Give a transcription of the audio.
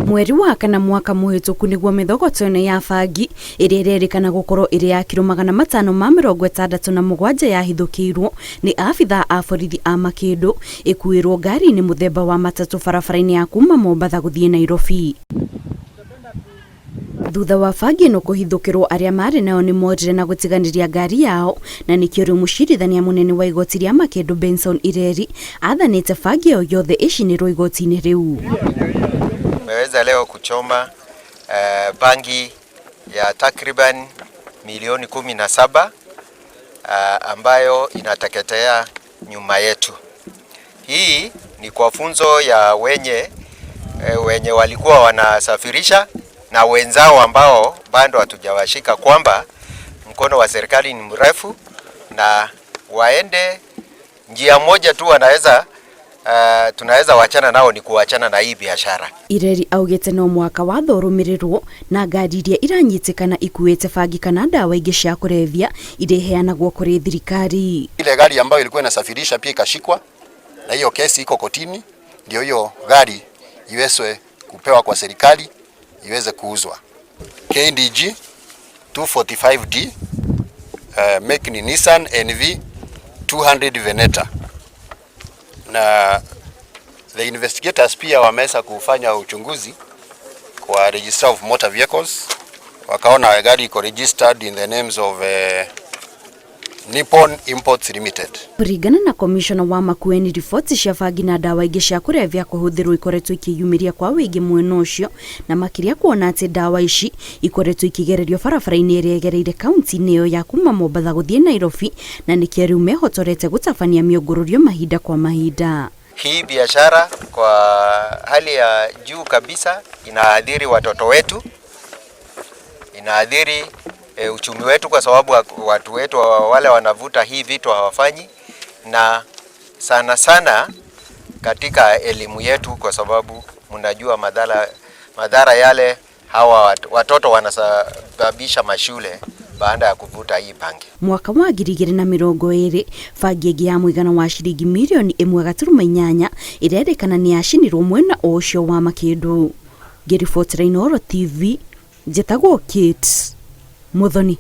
Mweri wa kana mwaka mũhĩtũku nĩguo mĩthogoto ĩno ya bangi ĩrĩa ĩrerĩkana gũkorwo ĩrĩ ya kiro 567 yahithũkĩirwo nĩ abithaa a borithi a Makĩndũ ĩkuĩrwo ngari-inĩ mũthemba wa matatũ barabara-inĩ ya kuma Mombatha gũthiĩ Nairobi. Thutha wa bangi ĩno kũhithũkĩrwo, arĩa marĩ nayo nĩ morire na gũtiganĩria ngari yao, na nĩkĩo rĩu mũcirithania mũnene wa igoti rĩa Makĩndũ Benson Ireri athanĩte bangi ĩyo yothe ĩcinĩrwo igoti-inĩ rĩu. Tumeweza leo kuchoma bangi ya takriban milioni 17 ambayo inateketea nyuma yetu. Hii ni kwa funzo ya wenye walikuwa wanasafirisha na wenzao ambao bado hatujawashika kwamba mkono wa serikali ni mrefu na waende njia moja tu wanaweza tunaweza wachana nao ni kuachana na hii biashara. Ireri augĩte no mwaka watho ũrũmĩrĩrwo na ngari iria iranyitĩkana ikuĩte bangi kana ndawa ingĩ cia kũrebia irĩheanagwo kũrĩ thirikari. Ile gari ambayo ilikuwa inasafirisha pia ikashikwa, na hiyo kesi iko kotini, ndio hiyo gari iweze kupewa kwa serikali iweze kuuzwa. KDG 245D, make ni Nissan NV 200 Veneta, na the investigators pia wameweza kufanya uchunguzi kwa Registrar of Motor Vehicles, wakaona gari iko registered in the names of Nippon Imports Limited. Kũringana na komishona wa Makueni, riboti cia bangi na ndawa ingĩ cia kũrebia kũhũthĩrwo ikoretwo ikĩyumĩria kwa wĩingĩ mwena ũcio, na makĩria kuona atĩ ndawa ici ikoretwo ikĩgererio barabara-inĩ ĩrĩa ĩgereire kaunti-inĩ ĩyo ya kuma Mombatha gũthiĩ Nairobi, na nĩkĩo rĩu mehotorete gũtabania mĩũngũrũrio mahinda kwa mahinda. Hii biashara kwa hali ya juu kabisa inaathiri watoto wetu, inaathiri uchumi wetu kwa sababu watu wetu wale wanavuta hii vitu hawafanyi, na sana sana katika elimu yetu, kwa sababu mnajua madhara yale hawa watoto wanasababisha mashule baada ya kuvuta hii bangi. Mwaka wa 2020, bangi ĩngĩ ya mũigana wa ciringi mirioni 1.8 ĩrerĩkana nĩ yacinirwo mwena o ũcio wa Makĩndũ. Ngĩribotera Inooro TV, njĩtagwo Kate Muthoni.